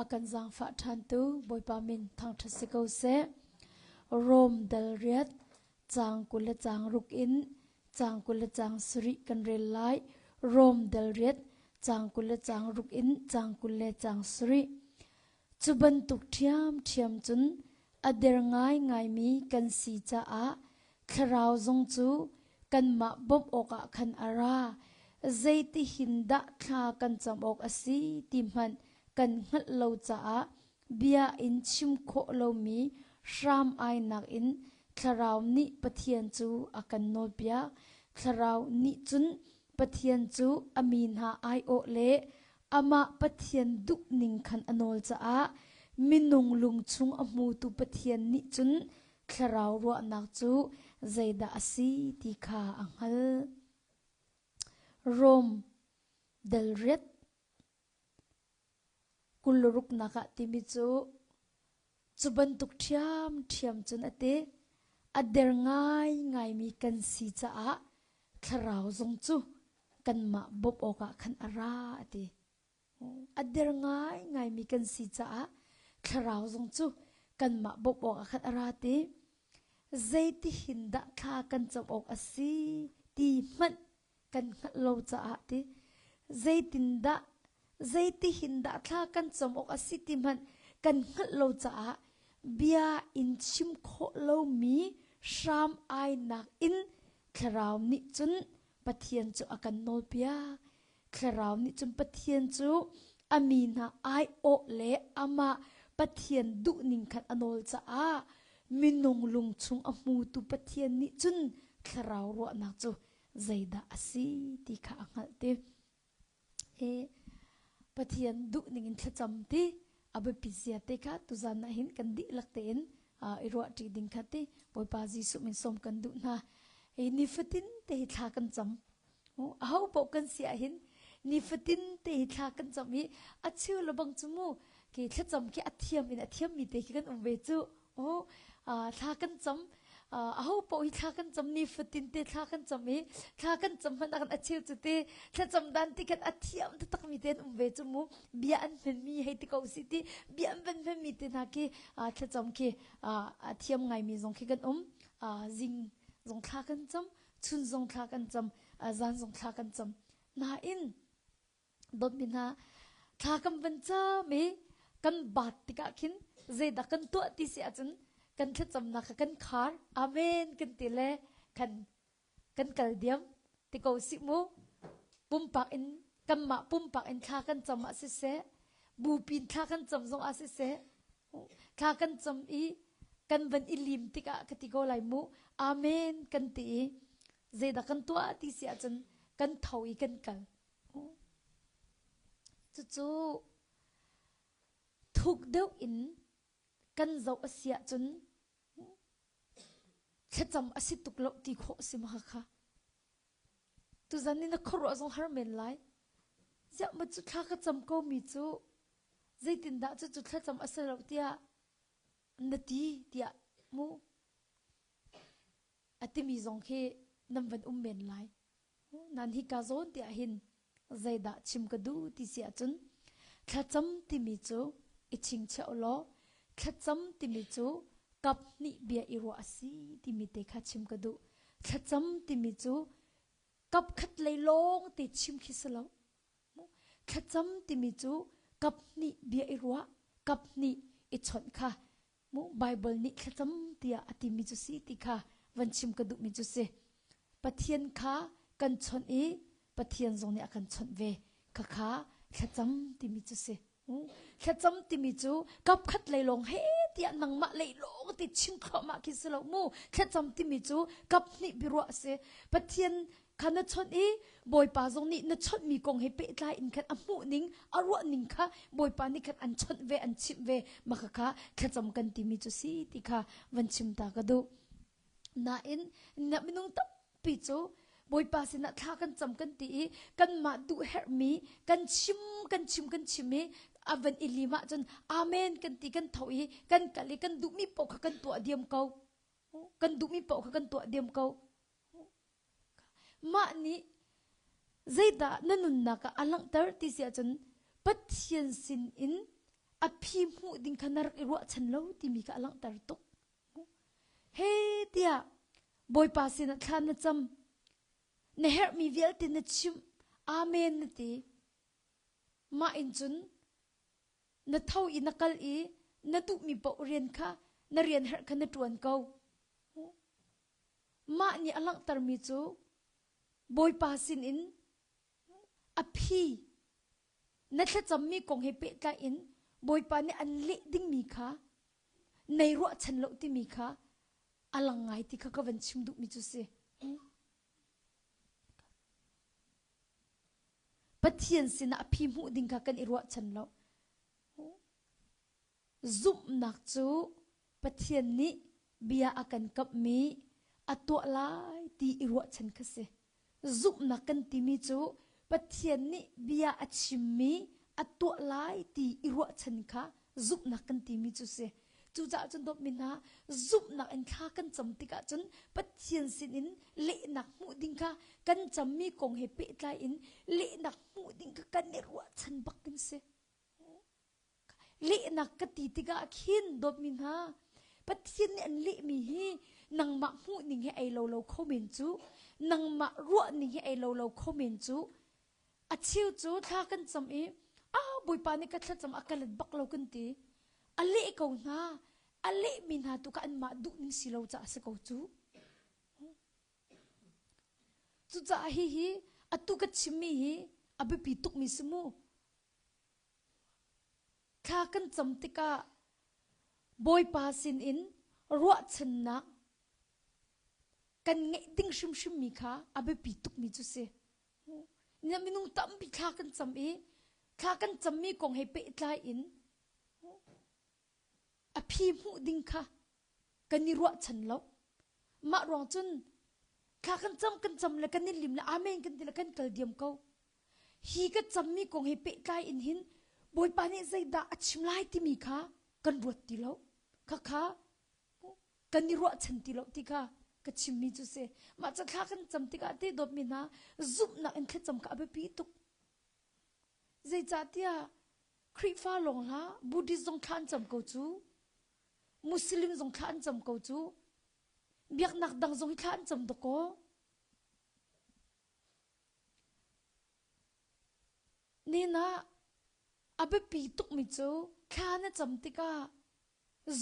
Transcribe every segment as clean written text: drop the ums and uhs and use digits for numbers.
A kan zaangfah ṭhantu Bawipa min thangṭhat si ko seh. Rom dal riat caang 20 le caang ruk in caang 20 le caang sarih kan rel lai. Rom dal riat caang 20 le caang ruk in caang 20 le caang sarih. Cu bantuk ṭhiamṭhiam cun a der ngaingaimi kan si caah thlarau zong cu kanmah bawmh awkah khan a ra. Zeitihin dah thla kan cam awk a si ti hmanh kan hngalh lo caah bia in chim khawh lomi hram ainak in thlarau nih Pathian cu a kan nawlpiak. Thlarau nih cun Pathian cu a mi hna aiawh le amah Pathian duhning khan a nawl caah minung lungchung a hmutu Pathian nih cun thlarau ruahnak cu zeidah a si ti kha a hngalh. Rom dal riat 26 ah timi cu cu bantuk ṭhiamṭhiam cun a ti. A der ngaingaimi kan si caah thlarau zong cu kanmah bawmh awkah khan a ra a ti. A der ngaingaimi kan si caah thlarau zong cu kanmah bawmh awkah khan a ra ti. Zeitihin dah thla kan cam awk a si ti hmanh kan hngalh lo caah ti zeitindah zeitihin dah thla kan cam awk a si ti hmanh kan hngalh lo caah bia in chim khawh lomi hram ainak in thlarau nih cun Pathian cu a kan nawlpiak. Thlarau nih cun Pathian cu a mi hna aiawh le amah Pathian duhning khan a nawl caah minung lungchung a hmutu Pathian nih cun thlarau ruahnak cu zeidah a si ti kha a hngalh ti. Hi Pathian duhning in thlacam ti a biapi zia te kha tuzan ah hin kan dihlak tein i ruahṭi ding kha ti Bawipa Jesuh min sawm kan duh hna. Hi nifatin te hi thla kan cam. Aho paoh kan si ahhin nifatin te hi thla kan cam i a cheu le bang cu mu khi thlacam khi a thiam in a thiammi te khi kan um ve cu. Thla kan cam aho paoh hi thla kan cam nifatin te thla kan cam i thla kan cam hmanh ah khan a cheu cu te thlacam dan ti khan a thiam taktak mi te an um ve cu mu bia an hmanmi hei ti ko si ti bia an van hmanmi te hna khi thlacam khi a thiam ngaimi zong khi kan um zing zong thla kan cam chun zong thla kan cam zan zong thla kan cam nain dawtmi hna thla kan van cam i kan baat tikah khin zeidah kan tuah ti si ahcun kan thlacamnak kha kan khar amen kan ti le kan kan kal diam ti ko sih mu pumpak in kanmah pumpak in thla kan cam ah siseh bupi in thla kan cam zong ah siseh thla kan cam i kan van i lim tikah ka ti ko lai mu amen kan ti i zeidah kan tuah ti si ahcun kan tho i kan kal Cucu thuk deuh in kan zoh a si ahcun thlacam a si tuk lo ti khawh a si ma kha. Tuzan i na khuaruah zong har men lai. Ziah ma cu thla ka cam ko mi cu zeitindah cucu thlacam a si lo tiah na ti tiah mu a timi zong khi nan van um men lai. Nan hika zawn ti ahhin zeidah chim ka duh ti si ahcun thlacam timi cu i chingchiah u law thlacam timi cu kap hnih bia i ruah a si timi te kha chim ka duh. Thlacam timi cu kap khat lei lawng te chim khi si lo. Thlacam timi cu kap hnih bia i ruah, kap hnih i chawnh kha mu Bible nih thlacam tiah a timi cu si ti kha van chim ka duhmi cu si. Pathian kha kan chawnh i Pathian zong nih a kan chawnh ve. Khakha thlacam timi cu si. Thlacam timi cu kapkhat lei lawng he tiah nangmah lei lawng ti chim thluahmah khi si lo mu. Thlacam timi cu kap hnih biaruah a si. Pathian kha na chawnh i Bawipa zong nih na chawnhmi kong he pehtlai in khan a hmuh ning a ruah ning kha Bawipa nih khan an chawnh ve an chimh ve mah kha thlacam kan timi cu si ti kha van chim ta ka duh nain na minung tampi cu Bawipa sinah thla kan cam kan ti i kanmah duh herhmi kan chim kan chim kan chim i a van i lim ahcun amen kan ti kan tho i kan kal i kan duhmi paoh kha kan tuah diam ko kan duhmi paoh kha kan tuah diam ko Mah nih zeidah na nunnak ah a langhter ti si ahcun Pathian sinin a phi hmuh ding kha na rak i ruahchan lo timi kha a langhter tuk. He tiah Bawipa sinah thla na cam. Na herhmi vialte na chimh. Amen na ti. Mah in cun na tho i na kal i na duhmi paoh rian kha na rian herh kha na ṭuan ko. Mah nih a langhtermi cu Bawipa sinin a phi na thlacammi kong he pehtlai in Bawipa nih an leh dingmi kha nei ruahchan lo timi kha a lang ngai ti kha ka van chim duhmi cu si. Pathian sinah a phi hmuh ding kha kan i ruahchan lo. Zumhnak cu Pathian nih bia a kan kamhmi a tuah lai ti i ruahchan kha si. Zumhnak kan timi cu Pathian nih bia a chimmi a tuah lai ti i ruahchan kha zumhnak kan timi cu si. Cucaah cun dawtmi hna, zumhnak in thla kan cam tikah cun Pathian sinin lehnak hmuh ding kha kan cammi kong he pehtlai in lehnak hmuh ding kha kan i ruahchan bak ding si. Lehnak ka ti tikah khin dawtmi hna, Pathian nih an lehmi hi nangmah hmuh ning he ei lo lo kho men cu, nangmah ruah ning he ei lo lo kho men cu, a cheu cu thla kan cam i ah Bawipa nih ka thlacam a ka let bak lo kan ti. A leh ko hna, a lehmi hna tu kha anmah duh ning si lo caah a si ko cu. Cucaah hihi atu ka chimmi hi a biapi tukmi si mu. Thla kan cam tikah Bawipa sinin ruahchannak kan ngeih ding hrimhrimmi kha a biapi tukmi cu si. Minung tampi thla kan cam i thla kan cammi kong he pehtlai in a phi hmuh ding kha kan i ruahchan lo. Mah ruang cun thla kan cam kan cam le kan i lim le amen kan ti le kan kal diam ko. Hi ka cammi kong he pehtlai in hin Bawipa nih zeidah a chim lai timi kha kan ruat ti lo. Khakha kan i ruahchan ti lo ti kha ka chimmi cu si. Mah ca thla kan cam tikah te dawtmi hna zumhnak in thlacam kha a biapi tuk. Zeicahtiah Khrihfa lawng hlah Buddhist zong thla an cam ko cu. Muslim zong thla an cam ko cu. Biaknak dang zong hi thla an cam dakaw. Nina a biapi tukmi cu thla na cam tikah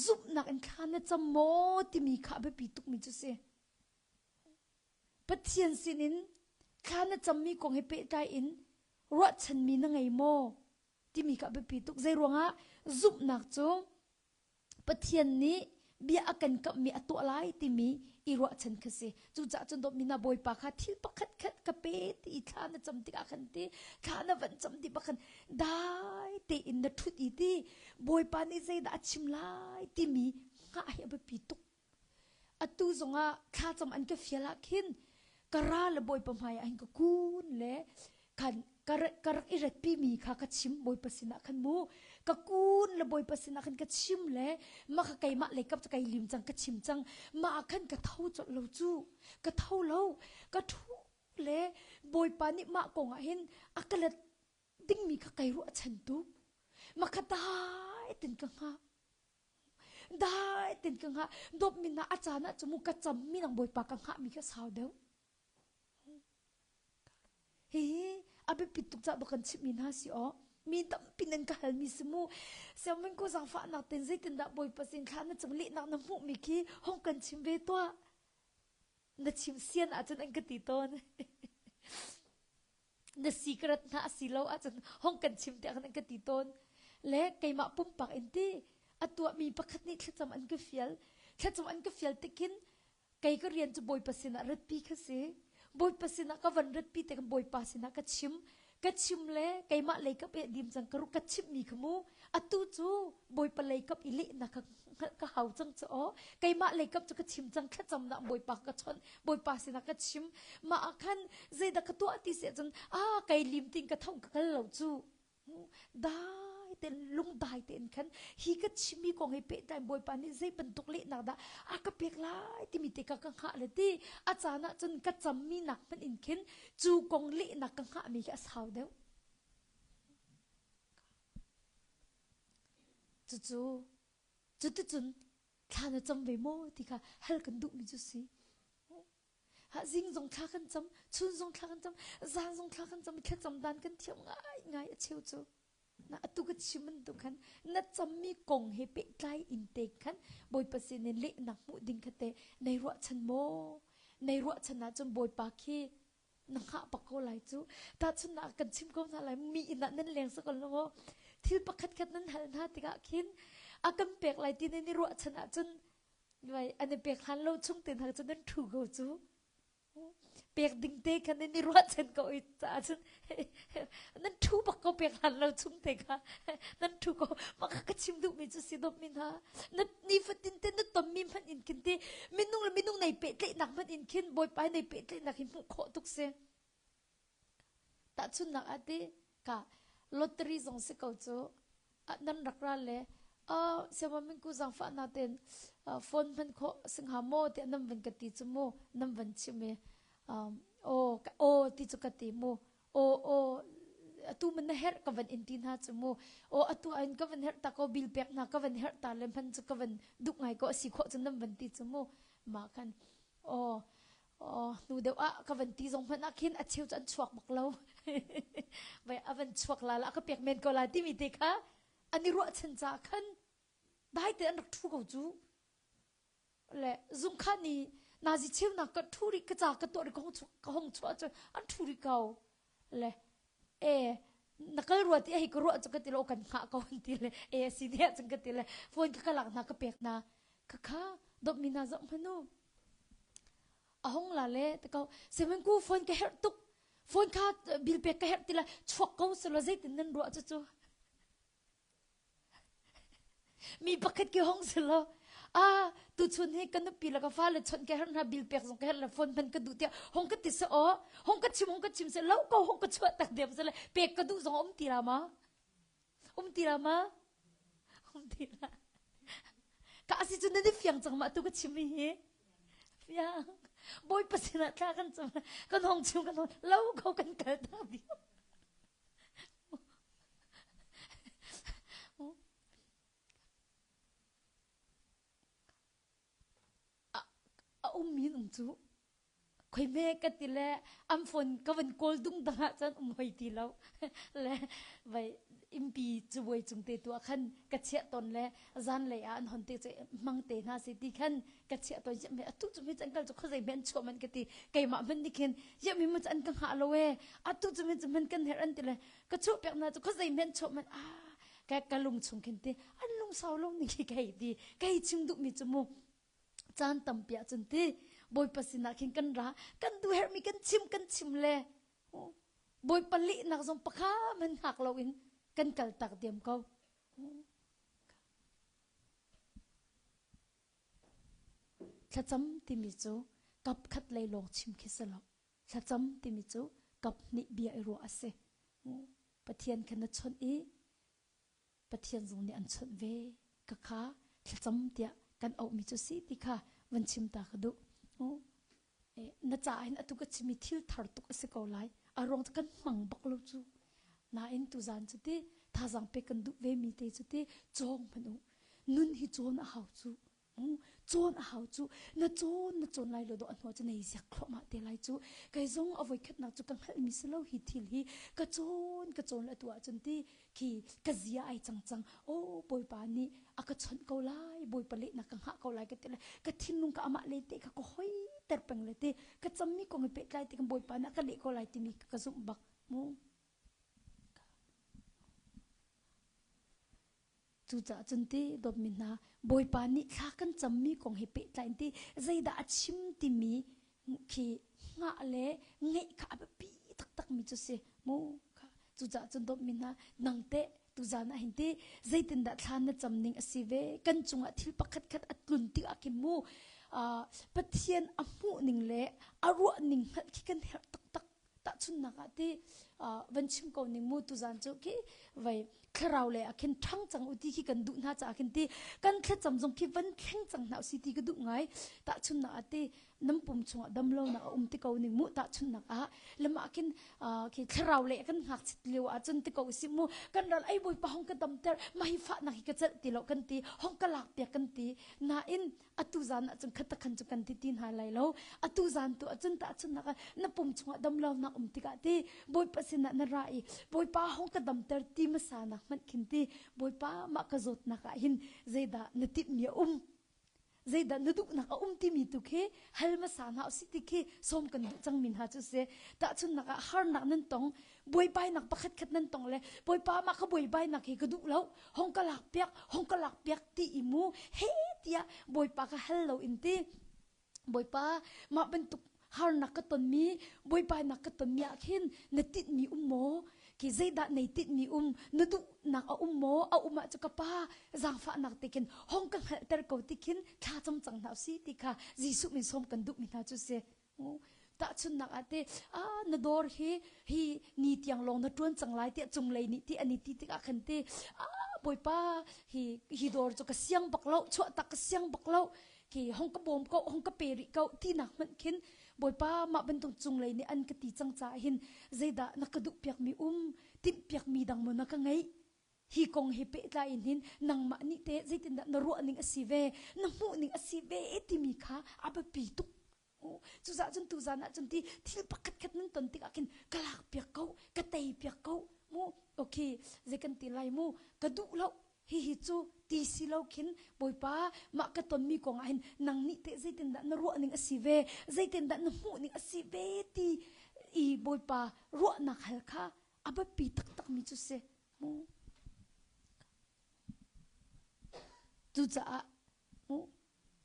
zumhnak in thla na cam maw timi kha a biapi tukmi cu si. Pathian sinin thla na cammi kong he pehtlai in ruahchanmi na ngei maw timi kha a biapi tuk. Zei ruangah zumhnak cu Pathian nih bia a kan kamhmi a tuah lai timi i ruahchan kha si. Cucaah cun dawtmi hna Bawipa kha thil pakhat khat ka pe ti i thla na cam tikah khan ti thla na van cam ti bak khan dai tein na ṭhut i ti Bawipa nih zeidah a chim lai timi hngah hi a biapi tuk. Atu zongah thlacam an ka fial ah khin ka ra le Bawipa hmai ah hin ka kun le khan ka rak i ratpi mi kha ka chim Bawipa sinah khan mu ka kun le Bawipa sinah khan ka chim le mah kha keimah lei kap kai lim cang ka chim cang mah khan ka tho colh lo cu ka tho lo ka thu le Bawipa nih mah kong ah hin a ka let dingmi kha kai ruahchan tu mah kha dai tin ka hngah dai tin ka hngah dawp min ah a caan ah cu mu ka cam mi nang Bawipa ka hngah mi kha sau deuh Hihi a biapit tuk caah kan chimhmi hna si aw. Mi tampi nan ka halmi si mu. Sianginn ko zaangfahnak ten zeitindah Bawipa sin thla na cung lehnak na hmuhmi khi hong kan chim ve tuah. Na chim sian ahcun an ka ti tawn. na secret hna a si lo ahcun hong kan chim tiah an ka ti tawn. Le keimah pumpak in ti a tuahmi pakhat nih thlacam an ka fial. Thlacam an ka fial tikin Kei ka rian cu Bawipa sinah ratpi kha si. Bawipa sinah ka van ratpi te kan Bawipa sinah ka chim. Ka chim le keimah lei kap e dim cang ka ru ka chimmi kha mu. Atu cu Bawipa lei kap i lehnak ka hngalh ka hau cang cu aw. Keimah lei kap cu ka chim cang thlacamnak Bawipa ka chawnh. Bawipa sinah ka chim. Mah ah khan zeidah ka tuah ti si ahcun ah kai lim tin ka tho ka kal lo cu. Dai tein lungdai tein khan hi ka chimmi kong he pehtlai Bawipa nih zei bantuk lehnak dah a ka pek lai timi te ka ka hngah le ti a caan ah cun ka cammi nak hmanh in khin cu kong lehnak ka hngahmi khi a sau deuh. Cucu cuticun thla na cam ve maw ti kha hal kan duhmi cu si. Ha zing zong thla kan cam, chun zong thla kan cam, zan zong thla kan cam, thlacam dan kan thiam ngai ngai a cheu cu. Na atu ka chim bantuk khan na cammi kong he pehtlai in te khan Bawipa sin in lehnak hmuh ding kha teh nei ruahchan maw? Nei ruahchan ahcun Bawipa khi na hngah bak ko lai cu. Tahchunhnak kan chim ko hna lai mi inn ah nan leng sak lo maw? Thil pakhat khat nan hal hna tikah khin a kan pek lai ti nan i ruahchan ahcun an i pek hlan lo chung te hna cu nan ṭhu ko cu. Pek ding te khan nan i ruahchan ko i caah cun nan ṭhu bak ko pek hlan lo chung te kha nan ṭhu ko. Mah kha ka chim duhmi cu si dawtmi hna. Na nifatin te na tonmi hmanh in khin ti minung le minung nei pehtlaihnak hmanh in khin Bawipa nei pehtlaihnak hi hmuh khawh tuk si. Tahchunhnak ah ti ka lottery zong si ko cu nan rak ra le siama mingku zaangfah na ten phone hman khawh singha maw tiah nan van ka ti cu mu nan van chim i aw aw ti cu ka ti mu aw aw atu man na herh ka van in ti hna cu mu aw atu in ka van herh ta ko bil pek hna ka van herh ta le hman cu ka van duk ngai ko asi khawh cu nan van ti cu mu ma khan aw aw hnu deuh ah ka van ti zong hmanh ah khin a cheu cu an chuak bak lo vai a van chuak la la ka pek men ko la timi te kha an i ruahchan caah khan dai te an rak ṭhu ko cu le zungkhan ni nazi cheunak ka ṭhu rih ka ca ka tuah rih ka hong chuak ka hong chuah cu an ṭhu rih ko le e na kal rua ti hei ka ruah cu ka ti lo kan hngah ko an ti le e a si ne cun ka ti le phone ka ka lak hna ka pek hna ka kha dawtmi hna zoh hmanu a hong la le te ko semen ku phone ka herh tuk phone kha bil pek ka herh ti la chuak ko selo zeitin nan ruah cu cu Mi pakhat ki hong si lo. Ah, tuchun hi ka nupi le ka fale chawnh ka herh hna bil pek zong ka herh le phone hman ka duh tiah hong ka ti se aw hong ka chim hong ka chim se lo ko hong ka chuah tak diam se le pek ka duh zong um ti la ma um ti la ma um ti la ka asi cu nan i fiang cang ma tu ka chim mi hi fiang bawipa sinah thla kan cam kan hong chim kan hong lo ko kan kal tak diam A ummi in um cu khoi me ka ti le an phone ka van kawl dung dang ah cun um hoi ti lo le vai impi cubuai cung te tu ah khan ka chiah tawn le zan lei ah an hon te cu hmang te hna si ti khan ka chiah tawn me atu cu mi an kal cu khuazei me an chuah man ka ti keimah hmanh nih khin ya mi mu an ka hngah lo e atu cu mi cu man kan herh an ti le ka chuah pek na cu khuazei me an chuah man a ka ka lung chung khin ti an lung sau lo ni khi kai ti kai chim duh mi cu mu caan tampi ah cun ti bawipa sinah khin kan ra kan duh herh mi kan chim kan chim le bawipa lehnak zong pakha man hngak lo in kan kal tak diam ko Thlacam timi cu kapkhat lei lawng chim khi si lo. Thlacam timi cu kaphnih bia i ruah a si. Pathian kha na chawnh i Pathian zong nih an chawnh ve. Ka kha thlacam tiah kan auhmi cu si ti kha van chim ta ka duh. Na caah hin atu ka chimmi thil thar tuk a si ko lai. A ruang cu kan hmang bak lo cu. Nain tuzaan cu ti thazaang pek kan duh ve mi te cu ti cawng hmanh u. Nun hi cawn a hau cu. Cawn a hau cu. Na cawn na cawn lai lo do a hnu cu nei ziak thluahmah te lai cu. Kei zong a voikhatnak cu ka hngalhmi si lo hi thil hi ka cawn ka cawn le atu ahcun ti khi ka zia ai cang cang o bawipa nih a ka chawnh ko lai bawipa lehnak ka hngah ko lai ka ti le ka thinlung ka amah len te kha ka hoi ter peng le ti ka cammi kong i pehtlai ti kan bawipa nih a ka leh ko lai timi ka zumh bak mu Cucaah cun ti dawtmi hna Bawipa nih thla kan cammi kong he pehtlai in ti zeidah a chim timi khi hngah le ngeih kha a biapi taktakmi cu si mu cucaah cun dawtmi hna nang teh tuzan ah hin ti zeitindah thla na cam ning a si ve kan cungah thil pakhat khat a tlun tikah khin mu Pathian a hmuh ning le a ruah ning hngalh khi kan herh taktak tahchunhnak ah ti. van chim ko ning mu tuzan cu khi vai thlarau le ah khin ṭhang cang u ti khi kan duh hna caah khin ti kan thlacam zong khi van thleng cang hna si ti ka duh ngai. Tahchunhnak ah ti nan pum chungah dam lonak a um ti ko ning mu. Tahchunhnak ah lamah khin khi thlarau le kan ngakchit lio ah cun ti ko si mu, kan ral ei Bawipa hong ka damter, mah hi fahnak hi ka celh ti lo kan ti, hong ka lak piak kan ti. Nain atu zan ah cun khat khan cu kan ti ti hna lai lo. Atu zan tu ahcun tahchunhnak ah na pum chungah dam lonak um tikah ti Bawipa sinah na ra i Bawipa hong ka damter ti hmasa nak hmanh khin ti Bawipa mah ka zawtnak ah hin zeidah na timhmi a um, zeidah na duhnak a um timi tu khi hal hmasa hna usih ti khi sawm kan duh cangmi hna cu si. Tahchunhnak ah harnak nan tong, buaibainak pakhat khat nan tong le Bawipa mah ka buaibainak hi ka duh lo, hong ka lak piak, hong ka lak piak ti i mu he tiah Bawipa ka hal lo in ti Bawipa mah bantuk harnak ka tonmi, buaibainak ka tonmi ah khin na tinhmi um maw, khi zeidah nei tinhmi um, na duhnak a um maw, a um ah cu ka pa zaangfahnak te khin hong ka hngalhter ko ti khin thla cam cang hna usih ti kha Jesuh min sawm kan duhmi hna cu si. Tahchunhnak ah te ah na dawr hi hi ni tiang lawng na ṭuan cang lai tiah cunglei nih ti an i ti tikah khan te ah Bawipa hi hi dawr cu ka siang bak lo, chuah tak ka siang bak lo, khi hong ka bawm ko, hong ka pe rih ko tinak hmanh khin Bawipa mah bantuk cunglei nih an ka ti cang caah hin zeidah na ka duh piakmi um, timh piakmi dang maw na ka ngeih? Hi kong he pehtlai in hin nangmah nih teh zeitindah na ruah ning a si ve, na hmuh ning a si ve timi kha a biapi tuk. Cucaah cun tuzan ah cun ti thil pakhat khat nan ton tikah khin ka lak piak ko, ka tei piak ko mu. Okay, zei kan ti lai mu, ka duh lo hihi cu ti si lo khin Bawipa mah ka tonmi kong ah hin nang nih teh zeitindah na ruah ning a si ve, zeitindah na hmuh ning a si ve ti i Bawipa ruahnak hal kha a biapi taktakmi cu si mu. Cucaah mu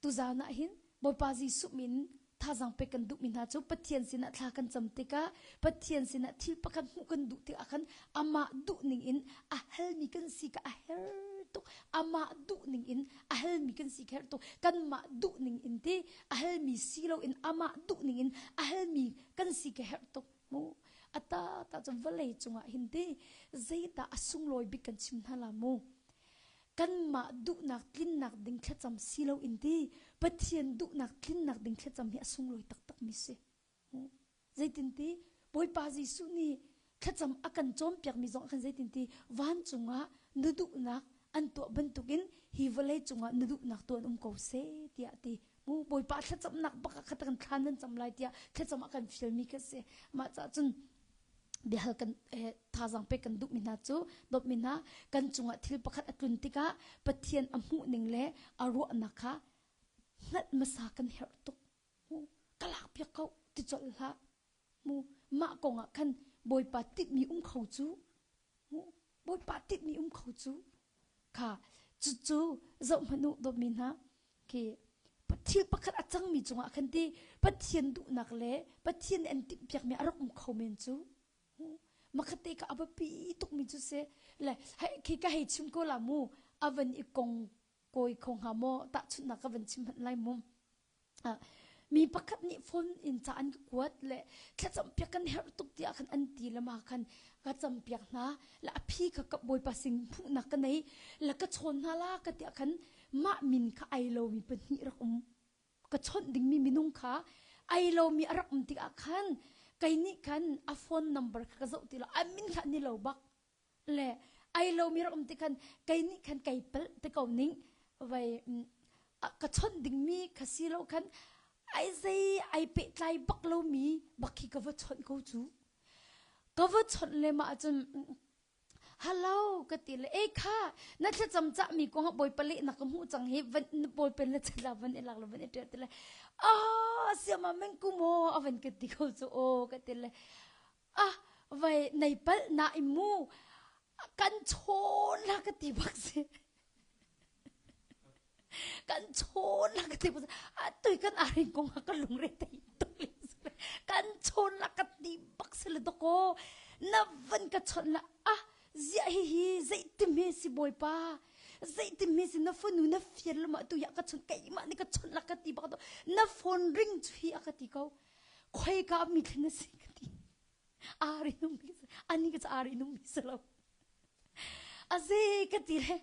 tuzaan ah hin Bawipa Jesuh min thazaang pek kan duhmi hna cu Pathian sinah thla kan cam tikah, Pathian sinah thil pakhat hmuh kan duh tikah khan amah duh ning in a halmi kan si ka a her tuk. Amah duh ning in a halmi kan si ka herh tuk. Kanmah duh ning in ti a halmi si loin amah duh ning in a halmi kan si ka herh tuk mu. Ata ta cu vawlei cungah hin ti zeidah a sunglawi bik kan chim hna la mu. Kanmah duhnak tlinnak ding thlacam si loin ti Pathian duhnak tlinnak ding thlacam hi a sunglawi taktakmi si. Zeitinti Bawipa Jesuh nih thlacam a kan cawnpiakmi zong khan zeitinti vancung ah na duhnak an tuah bantukin hi vawlei cungah na duhnak tuah um ko seh tiah ti. Mu Bawipa thlacamnak bak ah khat kan thla nan cam lai tiah thlacam a kan fialmi kha si. Mah caah cun biahal kan thazaang pek kan duhmi hna cu dawtmi hna, kan cungah thil pakhat a tlun tikah Pathian a hmuh ning le a ruahnak kha hngalh hmasa kan herh tuk. Mu ka lak piak ko ti colh hlah. Mu mah kong ah khan Bawipa tinhmi um kho cu, mu Bawipa tinhmi um kho cu kha cucu zoh hmanh u dawtmi hna. Khi thil pakhat a cangmi cungah khan ti Pathian duhnak le Pathian nih an timhpiakmi a rak um kho men cu. Makhate ka a biapi tukmi cu si le khi ka hei chim ko la mu, a van i kong kawi kho hnga maw, tahchunhnak ka van chim hmanh lai mu. Mi pakhat nih phone in ca an ka kuat le thlacam piak kan herh tuk tiah khan an ti le ma khan ka cam piak hna le a phi kha ka Bawipa sin hmuhnak ka nei le ka chawn hna la ka tiah khan mah min kha ai lomi pahnih rak um. Ka chawnh dingmi minung kha ai lomi a rak um tikah khan kei nih khan a phone number kha ka zoh ti lo, a min kha ni lo bak le ai lomi rak um ti khan kei nih khan kei palh te ko ning vai ka chawnh dingmi kha si lo khan ai zei ai pehtlai bak lomi bak khi ka va chawnh ko cu. Ka va chawnh le mah cun hello ka ti le e kha na thlacam cahmi kong ah Bawipa lehnak ka hmuh cang hi, van Bawipa na chala van i lak le van i ṭial ti le ah siama meng ku maw a van ka ti ko cu. Aw ka ti le ah vai nei palh na i mu kan chawn la ka ti bak si, kan chawn la ka ti bak si. Atui kan aring kong ah ka lungre thei tuk le kan chawn la ka ti bak si le doko na van ka chawn la ah ziah hi hi zeitim he si Bawipa, zeitim he si na fanu na fian lama tu ya ka chun keimah nih ka chawnh la ka ti bak to na phone ring cu hi a ka ti ko khoi ka mi thlen na si ka ti. Ari nungmi ani ka ca ari nungmi si lo. Aze ka ti le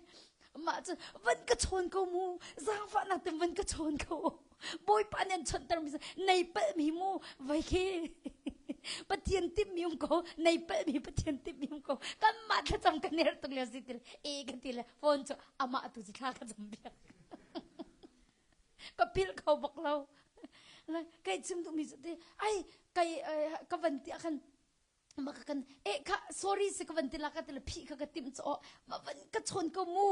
mah cu van ka chawn ko mu zaangfahnak ten van ka chawn ko bawipa nih an chawnhter mi nei palh mi mu vai khi pathian timh mi um ko nei palh mi pathian timh mi um ko kanmah thlacam kan her tuk le si ti le e ka ti le phone cu amah tu ci thla ka cam piak ka philh kho bak lo kai chim duhmi cu ti ai kai ka van ti ah khan ma ka kan e kha sorry si ka van ti la ka ti le phi kha ka tim cho ma van ka chon ko mu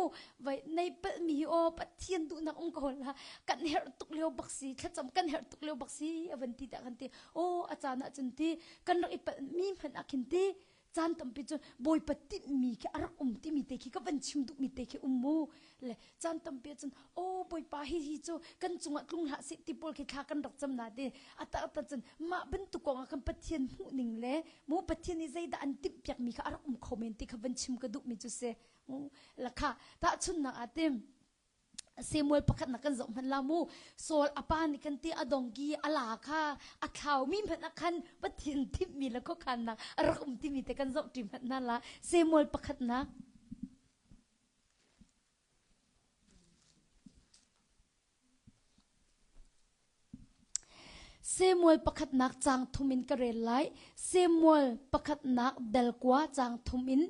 vai nei pal mi o pathian duh nak um ko la kan her tuk leo bak si thlacam kan her tuk leo bak si avan ti ta kan ti o a caan ah cun ti kan rak i pal mi hmanh ah khin ti caan tampi cu bawipa tinhmi khi a rak um timi te khi ka van chim duhmi te khi um mu le caan tampi cun o bawipa hi hi cu kan cungah tlung hlah seh ti pawl khi thla kan rak cam na ti a tak tak cun mah bantuk kong ah kan pathian hmuh ning le mu pathian nih zeidah an timh piak mi kha a rak um kho men ti kha van chim ka duhmi cu si mu la kha tahchunnak ah tim Samuel pakhat na kan zoh hmanh la mu Saul a pa nih kan ti a dongki a la kha a thlau mi hmanh ah khan Pathian timhmi le khuakhannak a rak um timi te kan zoh ṭi hmanh hna la Samuel pakhatnak Samuel pakhatnak caang thum in ka rel lai. Samuel pakhatnak dal kua caang thum in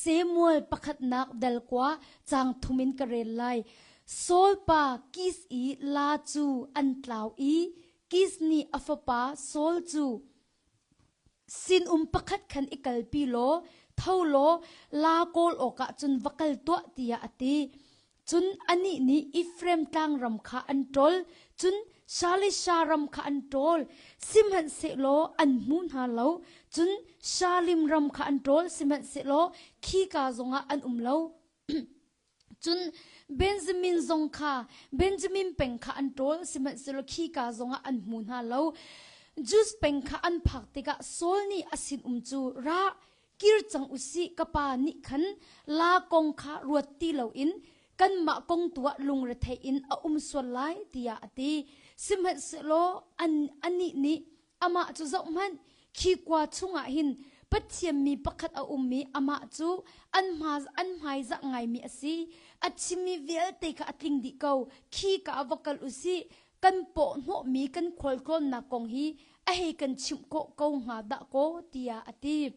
Samuel pakhatnak dal kua caang thum in ka rel lai. Saul pa Kis i la cu an tlau i Kis nih a fapa Saul cu Sinum pakhat khan i kalpi law tho law la kawl awkah cun va kal tuah tiah a ti. Cun anih nih Efraim tlangram kha an ṭawl, cun Shalisha ram kha an ṭawl. Sihmanhsehlaw an hmu hna lo. Cun Shalim ram kha an ṭawl, sihmanhsehlaw khika zongah an um lo. Cun Benjamin zong kha Benjamin peng kha an ṭawl, sihmanhsehlaw khika zongah an hmu hna lo. Jus peng kha an phak tikah Saul nih a sinum cu, Ra, kir cang u sih, ka pa nih khan la kong kha ruat ti loin kanmah kong tu ah lungrethei in a um sual lai, tiah a ti. Sihmanhsehlaw an, anih nih Amah cu zohhmanh, khi kua chungah hin Pathian mi pakhat a um i amah cu an hma an hmaizah ngaimi a si. A chimmi vialte kha a tling dih ko. Khi ka ah va kal u sih. Kan paw hnawhmi kan khualtlawnnak kong hi a hei kan chimh khawh ko hnga dah kaw, tiah a ti.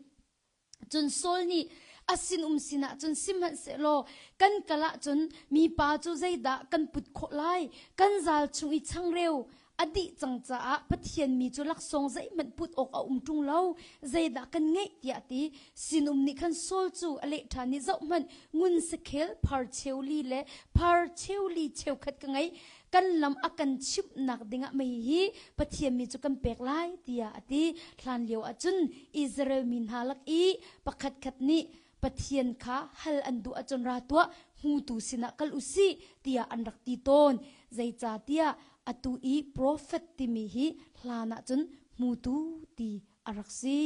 Cun Saul nih a sinum sinah cun sihmanhsehlaw kan kal ahcun mipa cu zeidah kan put khawh lai? Kan zal chung i changreu a dih cang caah Pathian mi cu laksawng zeihmanh put awk a um ṭung lo. Zeidah kan ngeih tiah a ti. Sinum nih khan Saul cu a leh ṭhan i zohhmanh ngun sakhel phar cheuli le phar cheuli cheukhat ka ngei. Kan lam a kan chimhnak dingah mei hi Pathian mi cu kan pek lai tiah a ti. Hlan lio ahcun Israel mi hna lak i pakhatkhat nih Pathian kha hal an duh ahcun ra tuah hmutu sinah kal u sih tiah an rak ti tawn. Zeicahtiah atu i profet timi hi hlan ahcun hmutu ti a rak si.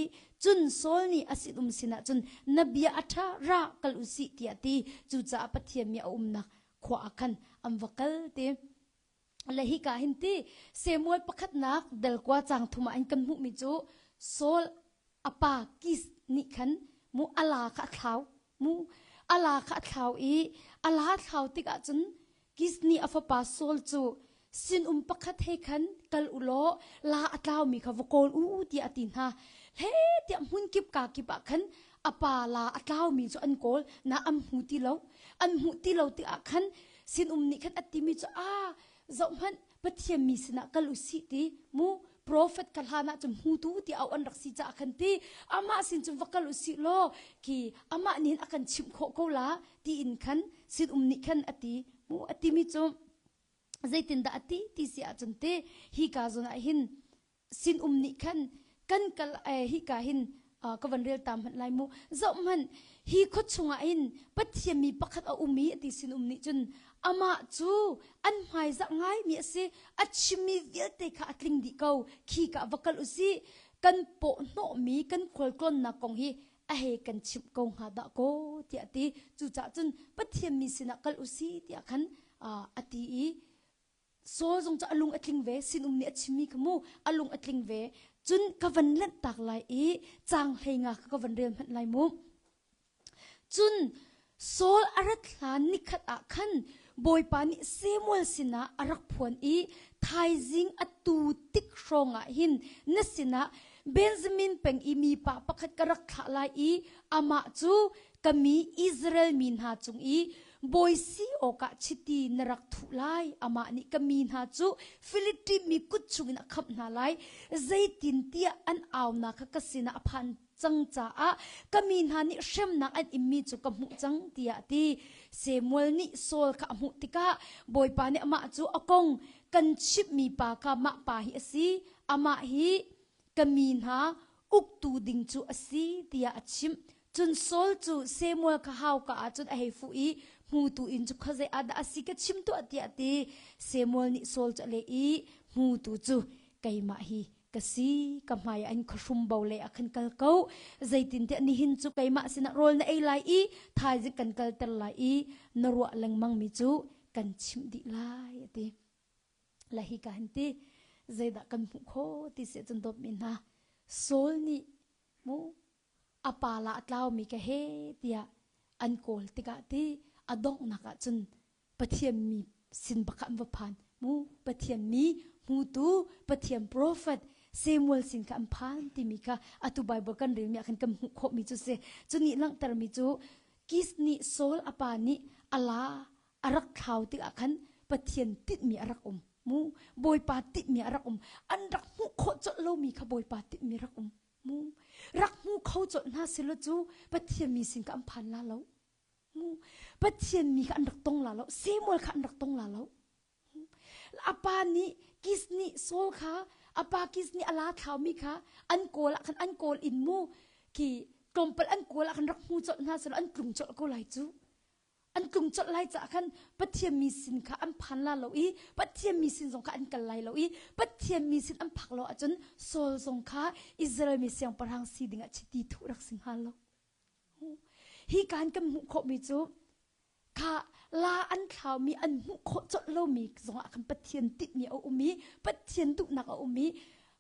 Cun Saul nih a sinum sinah cun na bia a ṭha ra kal u sih tiah a ti. Cucaah Pathian mi a umnak khua ah khan an va kal ti. Le hika hin ti Samuel pakhatnak delkua cang thum ah in kan hmuhmi cu Saul a pa Kis nih khan mu ala kha a thlau mu ala kha a thlau i ala thlau tikah cun Kis nih a fapa Saul cu sinum pakhat he khan kal u law la a tlaumi kha va kawl u tiah a ti hna he tiah hmun kip ka kip ah khan a pa la a tlaumi cu an kawl na an hmu ti lo an hmuh ti lo tikah khan sinum nih khan a timi cu a zohhmanh pathian mi sinah kal u sih ti mu prophet ka hlan ah cun hmutu ti au an rak si caah khan ti amah sin cun va kal u sih law khi amah nih a kan chimh khawh ko la tiin khan sinum nih khan a ti mu a timi cu zeitindah a ti ti si ahcun te hi ka zawn ah hin sinum nih khan kan kal eh, hika hin ka van rel ta hmanh lai mu zoh hmanh hi khua chungah hin pathian mi pakhat a um i ati sinum nih cun amah cu an hmaizah ngai mi a si a chimmi vialte kha a tling dih ko khi ka va kal u si kan paw hnawhmi kan khualtlawnnak kong hi a hei kan chimh ko hnga dah kaw tiah ti cucaah cun pathian mi sinah kal u si tiah khan a ti i. Saul zong cu a lung a tling ve sinum nih a chimmi kha mu a lung a tling ve cun ka van lanh tak lai i caang hlei nga kha ka van rel hmanh lai mu Cun Saul a rat hlan nikhat ah khan Bawipa nih Samuel sinah a rak phuan i thaizing atu tik hrawngah hin na sinah Benjamin peng i mipa pakhat ka rak thlah lai i amah cu ka mi Israel mi hna cung i bawi si awkah chiti na rak thuh lai. Amah nih ka mi hna cu Filistin mi kut chungin a khamh hna lai. Zeitintiah an aunak kha ka sinah a phan cang caah ka mi hna nih hremnak an inmi cu ka hmuh cang tiah a ti. Samuel nih Saul kha a hmuh tikah Bawipa nih amah cu a kong kan chimhmi pa kha mah pa hi a si, amah hi ka mi hna uktu ding cu a si tiah a chimh. Cun Saul cu Samuel kha hauka ah cun a hei fuh i hmutu inn cu khuazei ah dah a si ka chim tuah tiah a ti. Samuel nih Saul cu a leh i hmutu cu keimah hi ka si ka hmai an khuahrum bo lei ah khan kal ko zeitintiah nihin cu keimah sinah rawl na ei lai i thaizing kan kalter lai i na ruah lengmang mi cu kan chimh dih lai a ti la hi ka han ti zeidah kan hmuh kho ti si cun dawt mi hna Saul nih mu a pa la a tlaumi ka he tiah an kawl tikah ti a donghnak ah cun Pathian mi sin bak an va phan mu Pathian mi hmutu Pathian prophet Samuel sin kha an phan timi kha atu Bible kan relmi ah khan kan hmuh khawhmi cu si cu nih langhtermi cu Kis nih Saul a pa nih ala a rak thlau tikah khan Pathian tinhmi a rak um mu Bawipa tinhmi a rak um an rak hmuh khawh colh lomi kha Bawipa tinhmi rak um mu rak hmu kho colh hna silo cu Pathian mi sin kha an phan la lo mu Pathian mi kha an rak tong la lo Samuel kha an rak tong la lo a pa nih Kis nih Saul kha a pa Kis nih a la thlaumi kha an kawl ah khan an kawl in mu khi tlawmpal an kawl ah khan rak hmu colh hna silo an tlung colh ko lai cu an tlung colh lai caah khan Pathian mi sin kha an phan la lo i Pathian mi sin zong kha an kal lai lo i Pathian mi sin an phak lo ahcun Saul zong kha Israel mi siangpahrang si dingah chiti thuh rak si hnga lo. Hi kan kan hmuh khawhmi cu kha la an thlaumi an hmuh khawh colh lomi zongah khan Pathian tinhmi a um i Pathian duhnak a um i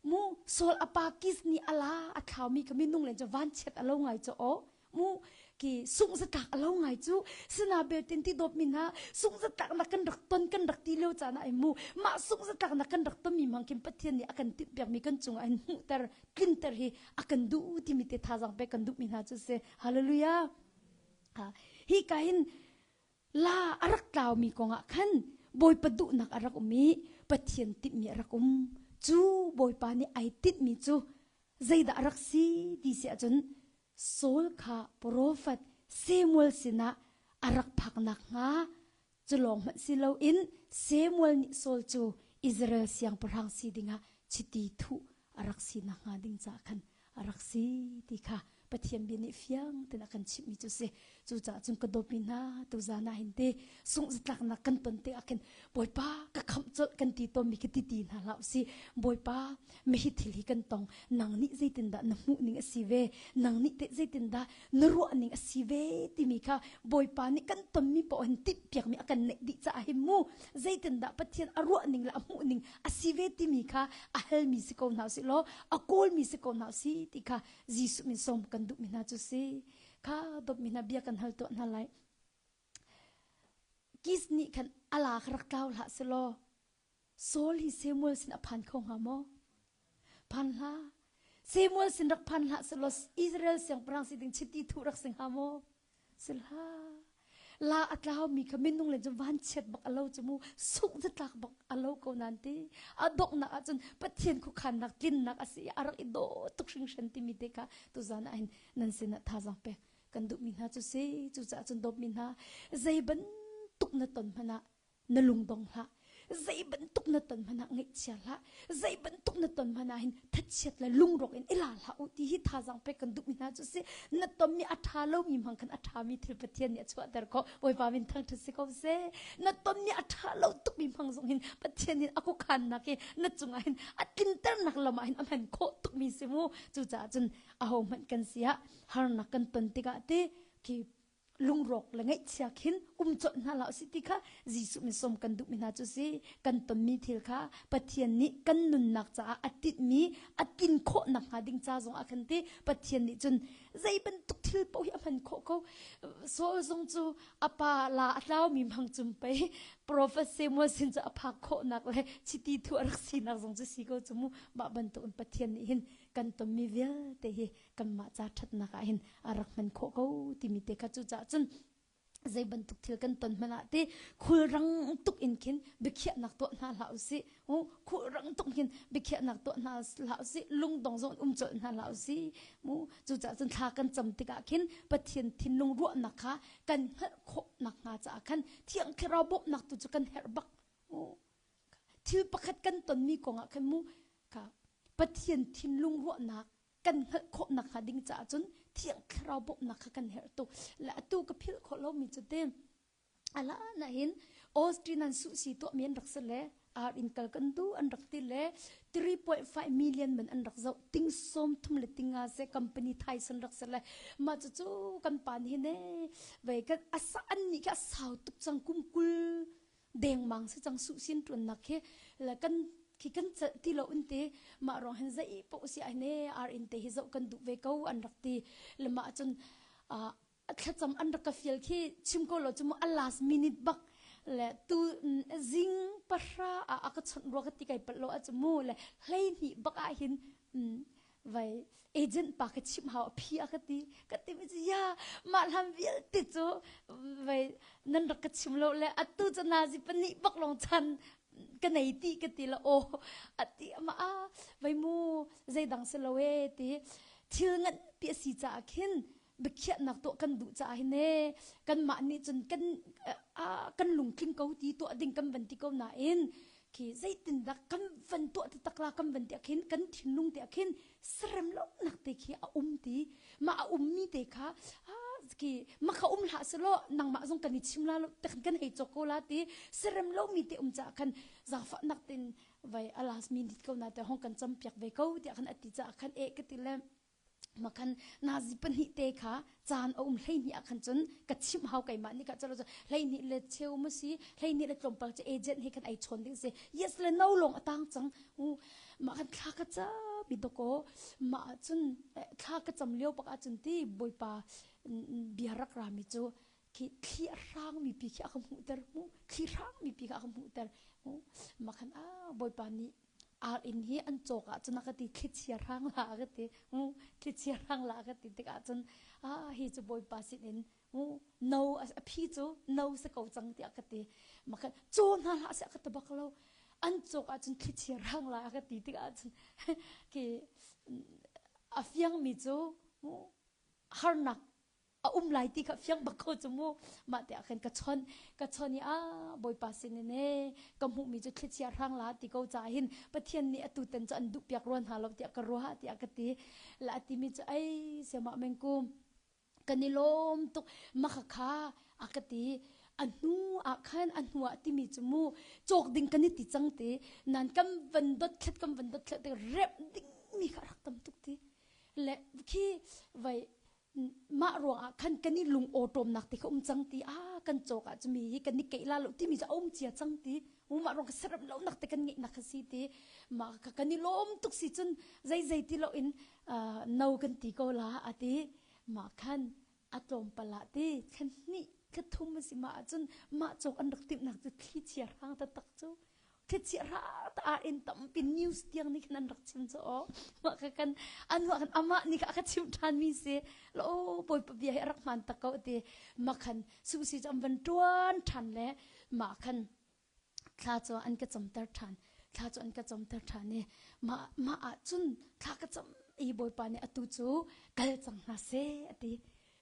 mu Saul a pa Kis nih a la a thlaumi kha minung len cu vanchiat a lo ngai cu aw mu ki sungh zatlak a lo ngai cu sina beltin ti dawt mi hna sungh zatlak nak kan rak ton kan rak ti lio caan ah mu mah sungh zatlak nak kan rak ton mi hmang khin Pathian nih a kan timh piak mi kan cung ah hin hmuhter tlinter hi a kan duh timi te thazaang pek kan duh mi hna cu si hallelujah hi ka hin la a rak tlau mi kong ah khan Bawipa duhnak a rak um i Pathian timhmi a rak um cu Bawipa nih ai tinhmi cu zeidah a rak si ti si ahcun Saul kha profet Samuel sinah a rak phak nakhnga cu lawng hmanh si loin Samuel nih Saul cu Israel siangpahrang si dingah chiti thuh a rak si nakhnga ding caah khan a rak si ti kha Pathian bia nih fiang tein a kan chimhmi cu si. Cucaah cun ka dawtmi hna tuzan ah hin te sungh zatlaknak kan ton te ah khin Bawipa ka khamh colh kan ti tawnmi khi ti ti hna hlah usih. Bawipa mihi thil hi kan tong nang nih zeitindah na hmuh ning a si ve nang nih teh zeitindah na ruah ning a si ve timi kha Bawipa nih kan tonmi paoh hin timhpiakmi a kan neih dih caah hin mu zeitindah Pathian a ruah ning le a hmuh ning a si ve timi kha a halmi si ko hna usih law a kawlmi si ko hna usih ti kha Jesuh min sawm kan duhmi hna cu si kha dawtmi hna bia kan hal tuah hna lai Kis nih khan ala kha rak tlau hlah selaw Saul hi Samuel sin a phan kho hnga maw? Phan hlah. Samuel sin rak phan hlah selaw Israel siangpahrang si ding chiti thuh rak si hnga maw? Si hlah. La a tlaumi kha minung le cu vanchiat bak a lo cu mu sungh zatlak bak a lo ko nan ti. A donghnak ahcun Pathian khuakhannak tlinnak a si i a rak i dawh tuk hringhran timi te kha tuzan ah hin nan sinah thazaang pek kan duhmi hna cu si. Cucaah cun dawtmi hna zei bantuk na ton hmanh ah na lungdong hlah zei bantuk na ton hmanh ah ngaihchia hlah zei bantuk na ton hmanh ah hin thachiat le lungrawk in ila hlah u ti hi thazaang pek kan duhmi hna cu si na tonmi a ṭha lomi hmang khan a ṭhami thil Pathian nih a chuahter khawh Bawipa min thangṭhat si ko seh na tonmi a ṭha lo tukmi hmang zong hin Pathian nih a khuakhannak hi na cungah hin a tlinternak lam ah hin a hman khawh tukmi si mu cucaah cun aho hmanh kan si ah harnak kan ton tikah ti khi. lungrawk le ngaihchia khin um colh hna hlah usih ti kha Jesuh min sawm kan duhmi hna cu si. Kan tonmi thil kha Pathian nih kan nunnak caah a tinhmi a tlin khawh nakhnga ding ca zong ah khan ti Pathian nih cun zei bantuk thil paoh hi a hman khawh ko. Saul zong cu a pa la a tlaumi mang cum pei Prophet Samuel sin cu a phak khawhnak le chiti thu a rak sinak zong cu si ko cu mu. Mah bantuk in Pathian nih hin kan tonmi vialte hi kanmah ca ṭhatnak ah hin a rak hman khawh ko timi te kha cucaah cun zei bantuk thil kan ton hmanh ah te khulrang tuk in khin biakhiahnak tuah hna hlah usih khulrang tuk hin biakhiahnak tuah hna hlah usih lungdong zong um colh hna hlah usih mu cucaah cun thla kan cam tikah khin Pathian thinlung ruahnak kha kan hngalh khawh nakhnga caah khan Thiang Thlarau bawmhnak tu cu kan herh bak thil pakhat kan tonmi kong ah khan mu ka Pathian thinlung ruahnak kan hngalh khawh nakhnga ding caah cun Thiang Thlarau bawmhnak kha kan herh tuk. Le atu ka philh khawh lomi cu te ala na hin Austin an su si tuah mi an rak si le ar in kal kan du an rak ti le 3.5 million man an rak zoh ting som thum le tinga se company Tyson rak si le ma cu cu kan pan hi ne vei kan asa an ni kha sau tuk cang kum kul dengmang si cang su sin tuannak khi le kan khi kan celh ti lo in te mah rong hin zei poh si ai ne ar in te hi zoh kan duh ve ko an rak ti le mah cun thlacam an rak ka fial khi chim ko lo chu mu a last minute bak le tu zing pahra a a ka chawnh rua ka ti kai palh lo a chu mu le hlei hnih bak ah hin vai agent pa ka chimh hau a phi a ka ti ka ti mi ya mah hlan vialte cu vai nan rak ka chim lo le atu cu nazi pahnih bak long chan ka nei ti ka ti la o ati ama a vai mu zeidang si lo e ti thil ngan pi a si caah khin biakhiahnak tuah kan duh caah hin e kanmah nih cun kan kan lungtling ko ti tuah ding kan van ti ko nain khi zeitindah kan van tuah ti tak la kan van ti khin kan thinlung te khin serem lo nak te khi a um ti ma a um mi te kha khi ma kha um hlah selo nangmah zong kan i chim la lo te kan hei chok ko la ti serem lo mi te um cha khan zafa nak tin vai alas mi nit ko na te hong kan cham piak ve ko ti khan ati cha khan e ka ti le makhan nazi pahnih te kha caan a um hleihnih ah khan cun ka chimh hau keimah nih ka calo hleihnih le cheu ma si hleihnih le tlawmpal cu agent he khan ai chawn ding si yes le no lawng a tang cang u mah khan thla ka cam i doko mah cun thla ka cam lio pak ah cun ti bawipa bia rak rami cu khi thli a hrang mi pi khi a ka hmuhter mu thli hrang mi pi kha a ka hmuhter mu mah khan a bawipa nih Ar inn hi an cawk ahcun a ka ti thlichia hrang la a ka ti. Thlichia hrang la a ka ti tikah cun ah hi cu Bawipa sin in no a phi cu no si ko cang tiah ka ti. Maka caw hna hlah seh a ka ti bak lo. An cawk ahcun thlichia hrang la a ka ti tikah cun khi a fiangmi cu harnak a um lai ti kha fiang bak ko cu mu mah te ah khan ka chon ka chon i a bawipa sin in e ka hmuhmi cu thlichia hrang la ti ko ca hin pathian nih atu tan cu an duh piak ruan hna lo tiah ka ruah tiah ka ti la a timi cu ei siama mengkum kan i lawm tuk maka kha a ka ti a hnu ah khan a hnu ah timi cu mu cawk ding kan i ti cang ti nan kan van dot thlet kan van dot thlet te rep ding mi kha rak tam tuk ti le khi vai mah ruangah khan kan i lung awṭawmnak ti kha um cang ti a kan cawk ah cumi hi kan i keih la lo timi cu a um cia cang ti mah ruang ka serem lo nak te kan ngeih nak kha si ti mah ka kan i lawm tuk si cun zei zei ti lo in no kan ti ko la a ti mah khan a tlawmpal ah ti thla hnih thla thum a si mah ahcun mah cawk an rak timhnak cu thli chia hrang taktak cu Thlichia ah in tampi news tiang nih khan an rak chim cu aw mah ka kan an mah kan amah nih kha a ka chim ṭhan mi si lo bawipa bia hi a rak hmaan tak ko ti ma khan susi cu an van ṭuan ṭhan le mah khan thla cu an ka camter ṭhan thla cu an ka camter ṭhan i mah mah ah cun thla ka cam i bawipa nih atu cu kal cang hna seh a ti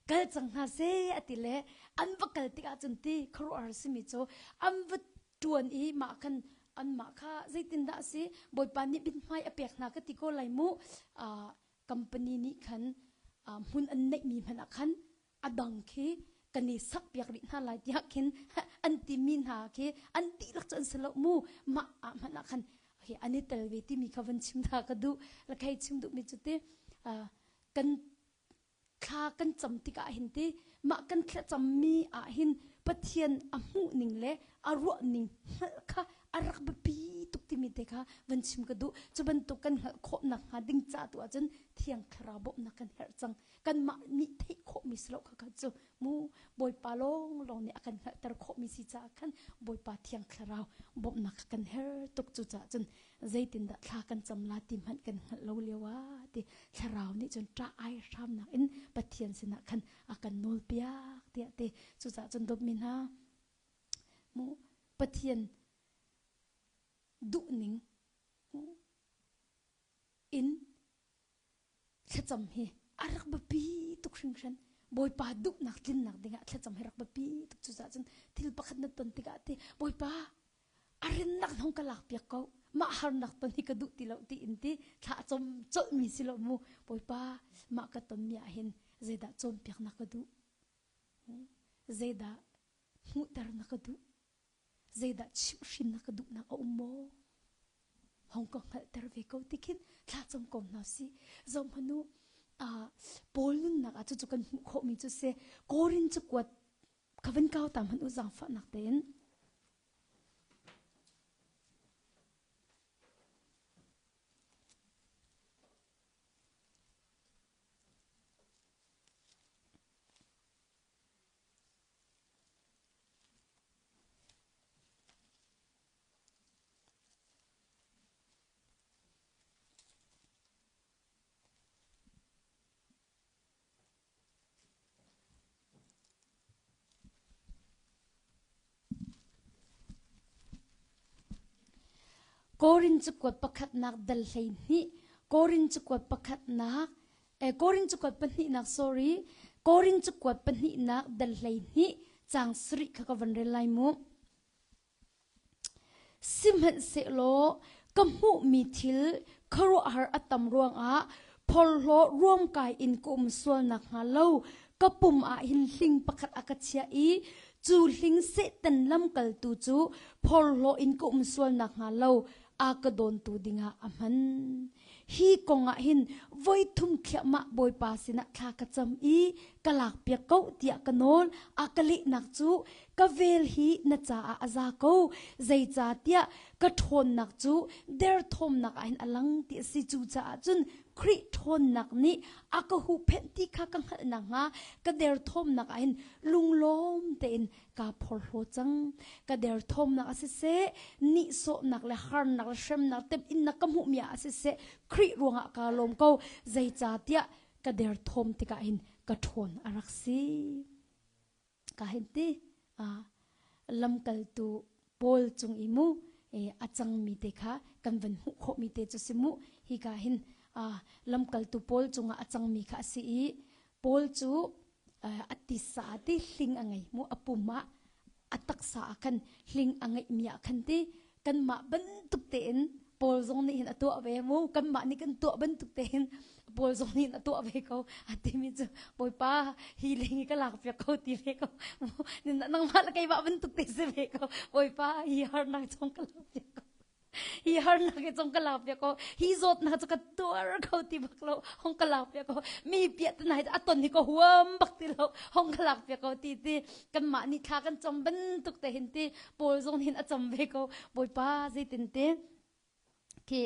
kal cang hna seh a ti le an va kal tikah cun ti khuaruahhar simi cu an va ṭuan i mah khan anmah kha zeitindah a si Bawipa nih mithmai a pek hna ka ti ko lai mu company nih khan hmun an neihmi hmanh ah khan a dang khi kan i sak piak rih hna lai tiah khin an timi hna khi an dihlak cu an si lo mu mah ah hmanh ah khan an i tel ve timi kha van chim hna ka duh la khei chim duhmi cu ti kan. Thla kan cam tikah hin ti mah kan thlacammi ah hin Pathian a hmuh ning le a ruah ning hngalh kha a rak biapi tuk timi te kha van chim ka duh. Cu bantuk kan hngalh khawh nakhnga ding ca tu ahcun Thiang Thlarau bawmhnak kan herh cang. Kanmah nih theih khawhmi si lo kha kha cu mu Bawipa lawnglawng nih a kan hngalhter khawhmi si caah khan Bawipa Thiang Thlarau bawmhnak kha kan herh tuk. Cucaah cun zeitindah thla kan cam la ti hmanh kan hngalh lo lio ah ti thlarau nih cun ṭah ai hramnak in Pathian sinah khan a kan nawlpiak tiah ti cucaah cun dawtmi hna mu Pathian duhning in thlacam hi a rak biapi tuk hringhran Bawipa duhnak tlinnak dingah thlacam hi rak biapi tuk cucaah cun thil pakhat na ton tikah ti Bawipa a rinnak hong ka lak piak ko mah harnak ton hi ka duh ti lo ti in ti thla com colh mi si lo mu Bawipa mah ka ton mi ah hin zeidah cawnpiak na ka duh zeidah hmuhter na ka duh zeidah chimhhrin na ka duhnak a um maw hong ka hngalhter ve ko ti khin thla cam ko hna si zohmanu Paul nunnak ah cucu kan hmuh khawhmi cu si Korin cakuat ka van kau ta hmanh u zaangfahnak tein Korin cakuat pakhatnak dal 12 Korin cakuat pakhatnak eh, Korin cakuat pahnihnak sorry Korin cakuat pahnihnak dal 12 cang sarih kha ka van rel lai mu. Sihmanhsehlaw ka hmuhmi thil khuaruahhar a tam ruangah phorhlaw ruamkai in ka um sual nakhnga lo ka pum ah hin hling pakhat a ka chiah i cu hling Satan lamkaltu cu phorhlaw in ka um sual nakhnga lo a ka dawntu dingah a hman. Hi kong ah hin voi thum thliahmah Bawipa sinah thla ka cam i ka lakpiak ko tiah ka nawl. A ka lehnak cu ka vel hi na caah a za ko, zeicahtiah ka ṭhawnnak cu derthawmnak ah hin a lang ti a si. Cucaah cun Khrih ṭhawnnak nih a ka huhphenh ti kha ka hngalh nakhnga ka derthawmnak ah hin lunglawm tein kaa phorhlaw cang. Ka derthawmnak ah siseh, nihsawhnak le harnak le hremnak temhinnak ka hmuhmi ah siseh, Khrih ruangah kaa lawm ko. Zeicahtiah ka derthawm tikah hin ka ṭhawn a rak si. Ka hin ti lamkaltu Paul cung i mu a cangmi te kha kan van hmuh khawhmi te cu si mu. Hika hin lamkaltu Paul cungah a cangmi kha a si i Paul cu a tisa ti hling a ngei mu a pum ah a taksa ah khan hling a ngeihmi ah khan ti kanmah bantuk tein Paul zong nih hin a tuah ve mu kanmah nih kan tuah bantuk tein Paul zong nih a tuah ve ko a timi cu Bawipa hi ling hi ka lak piak ko ti ve ko nangmah le keimah bantuk te si ve ko Bawipa hi harnak chung ka lak piak ko hi harnak hi cong ka lak piak ko hi zawtnak cu ka tuar ko ti bak lo hong ka lak piak ko mi piah te nai a ton hi ka huam bak ti lo hong ka lak piak ko ti ti kanmah nih thla kan cam bantuk te hin ti Paul zong hin a cam ve ko Bawipa zeitin ti khi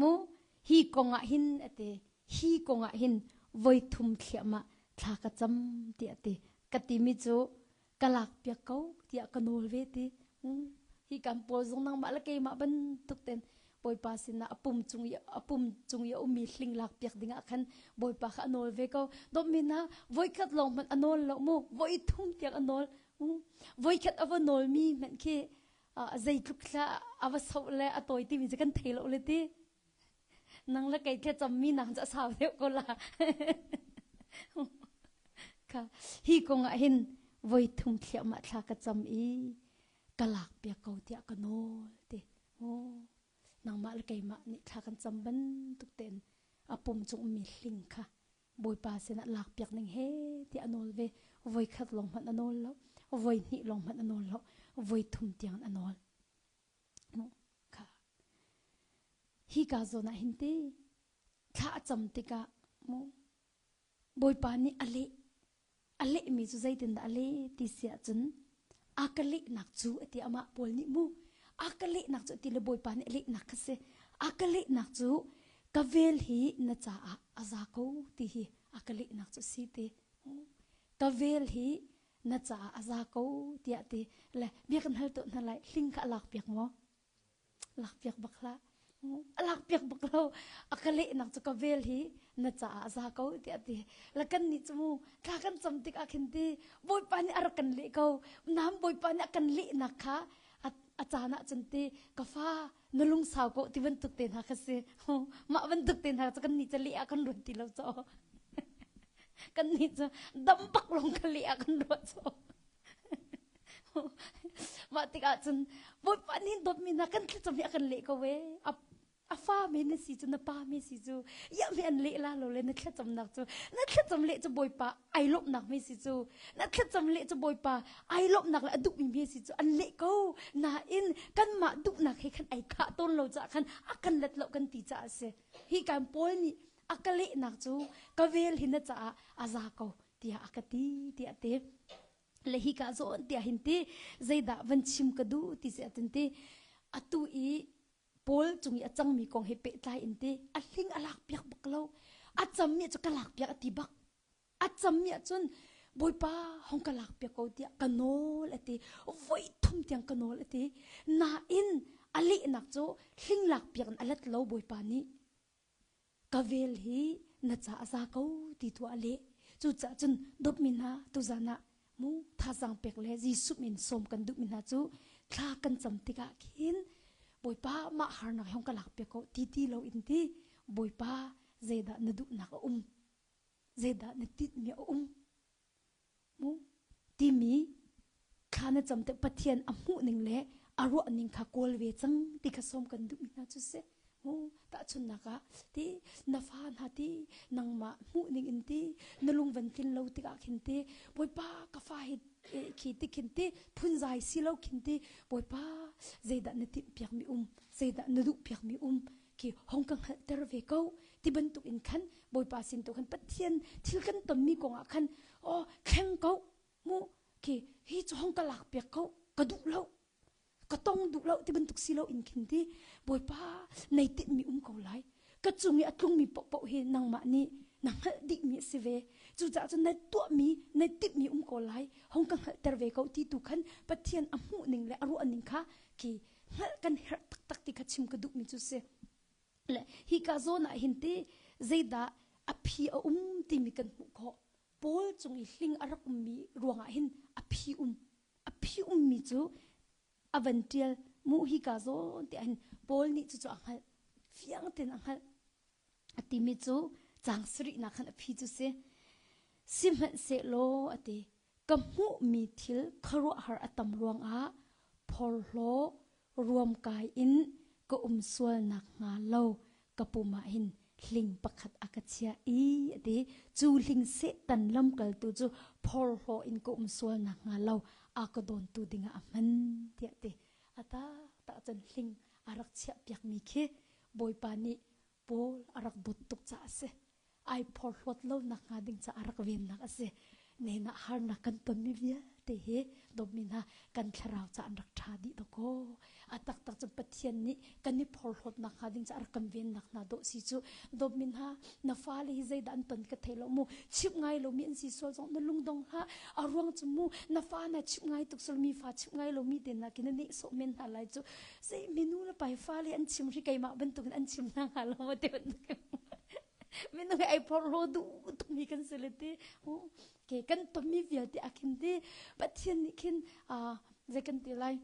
mu hi kong ah hin ati hi kong ah hin voi thum thliahmah thla ka cam ti ati ka timi cu ka lak piak ko tiah ka nawl ve ti hi kan pawl zong nangmah le keimah bantuk ten bawipa sinah a pum cung i a pum cung i a ummi hling lak piak dingah khan bawipa kha a nawl ve ko dawtmi hna voikhat lawng hmanh a nawl lo mu voi thum tiang a nawl voikhat a va nawl mi hmanh khi zeitluk thla a va soh le a tawi timi cu kan thei lo le ti Nang le kei thlacammi nak cu a sau deuh ko la. Kha hi kong ah hin voi thum thliahmah thla ka cam i ka lak piak ko tiah ka nawl ti. Oh, nangmah le keimah nih thla kan cam bantuk tein a pum cung mi hling kha Bawipa sinah lak piak ning he tiah a nawl ve. Voi khat lawng hmanh a nawl lo. Voi hnih lawng hmanh a nawl lo. Voi thum tiang a nawl. Kha hi ka zawn ah hin ti thla a cam tikah mu. Bawipa nih a leh. A lehmi cu zeitindah a leh ti si ahcun a ka lehnak cu a ti amah Paul nih mu a ka lehnak cu a ti le Bawipa nih a lehnak kha si. A ka lehnak cu ka vel hi na caah a za ko ti hi a ka lehnak cu si ti. Ka vel hi na caah a za ko tiah ti le bia kan hal tuah hna lai hling kha a lak piak maw? Lakpiak bak hlah. A lakpiak bak lo. A ka lehnak cu ka vel hi na caah a za ko tiah a ti. La kan nih cu mu thla kan cam tik ah khin ti Bawipa nih a rak kan leh ko. Nam Bawipa nih a kan lehnak kha a caan ah cun ti ka fa na lungsau ko ti bantuk te hna kha si. Mah bantuk te hna cu kan nih cu leh ah kan ruat ti lo caw. Kan nih cu dam bak lawng kha leh ah kan ruat caw. Mah tikah cun Bawipa nih dawtmi hna kan thlacam hi a kan leh ko e. A, a fa me na si cu na pa me si cu iah me an leh la lo le na thlacamnak cu na thlacam leh cu Bawipa ai lawmhnak me si cu na thlacam leh cu Bawipa ai lawmhnak le a duhmi me si cu an leh ko nain kanmah duhnak he khan ai khah tawn lo caah khan a kan let lo kan ti caah a si hi kan Paul nih a ka lehnak cu ka vel hi na caah a za ko tiah a ka ti tiah te le hi ka zawn tiah hin ti zeidah van chim ka duh ti si atin ti atu i Paul cung i a cangmi kong he pehtlai in ti a hling a lak piak bak lo a cammi cu ka lak piak a ti bak a cammi ahcun Bawipa hong ka lak piak ko tiah ka nawl a ti voi thum tiang ka nawl a ti nain a lehnak cu hling lak piak in a let lo Bawipa nih ka vel hi na ca a za ko ti tu a leh. Cucaah cun dawtmi hna tuzan ah mu thazaang pek le Jesuh min sawm kan duhmi hna cu thla kan cam tikah khin Bawipa mah harnak hong ka lak piak ko ti ti lo in ti Bawipa zeidah na duhnak a um zeidah na tinhmi a um mu timi thla na cam te Pathian a hmuh ning le a ruah ning kha kawl ve cang ti kha sawm kan duhmi hna cu si mu tahchunnak ah ti na fa hna ti nangmah hmuh ning in ti na lung van tlin lo tikah khin ti Bawipa ka fa hi khi ti khin ti phunzai si lo khin ti Bawipa zeidah na timh piakmi um zeidah na duh piakmi um khi hong ka hngalhter ve ko ti bantuk in khan Bawipa sin tu khan Pathian thil kan tonmi kong ah khan oh thleng ko mu khi hi cu hong ka lak piak ko ka duh lo ka tong duh lo ti bantuk si lo in khin ti Bawipa nei tinhmi um ko lai ka cung i a tlungmi paohpaoh hi nangmah nih na hngalh dihmi a si ve cucaah cun na tuahmi na timhmi um ko lai hong ka hngalhter ve ko ti tu khan Pathian a hmuh ning le a ruah ning kha khi hngalh kan herh taktak ti kha chim ka duhmi cu si le hika zawn ah hin ti zeidah a phi a um timi kan hmuh khawh Paul cung i hling a rak ummi ruangah hin a phi um a phi ummi cu a van tial mu hika zawn te hin Paul nih cucu a hngalh fiang tein a hngalh a timi cu caang sarihnak khan a phi cu si sihmanhsehlaw a ti Ka hmuhmi thil khuaruahhar a tam ruangah phorhlaw ruamkai in ka um sual nakhnga lo ka pum ah hin hling pakhat a ka chiah i a ti. Cu hling Satan lamkaltu cu phorhlaw in ka um sual nakhnga lo a ka dawntu dingah a hman tiah a ti. A taktak cun hling a rak chiahpiakmi khi Bawipa nih Paul a rak dawt tuk caah a si. Ai phorhlawt lo nakhnga ding caah a rak vennak a si. Nena harnak kan tonmi vialte hi dawtmi hna kan thlarau caah an rak ṭha dih dawkaw. A taktak cu Pathian nih kan i phorhlawt nakhnga ding caah a rak kan vennak hna dawh si cu. Dawtmi hna na fale hi zeidah an ton ka thei lo mu. Chimh ngai lomi an si sual zong na lungdong hlah. A ruang cu mu na fa na chimh ngai tuk sual mi fa chimh ngai lomi te nakin na nehsawh men hna lai cu. Zei minu le pai fale an chim ri keimah bantukin an chim hna hnga lo maw ti bantuk minung ai phorhlaw duh tukmi kan si le ti ke kan tonmi vialte a khin ti Pathian nih khin zei kan ti lai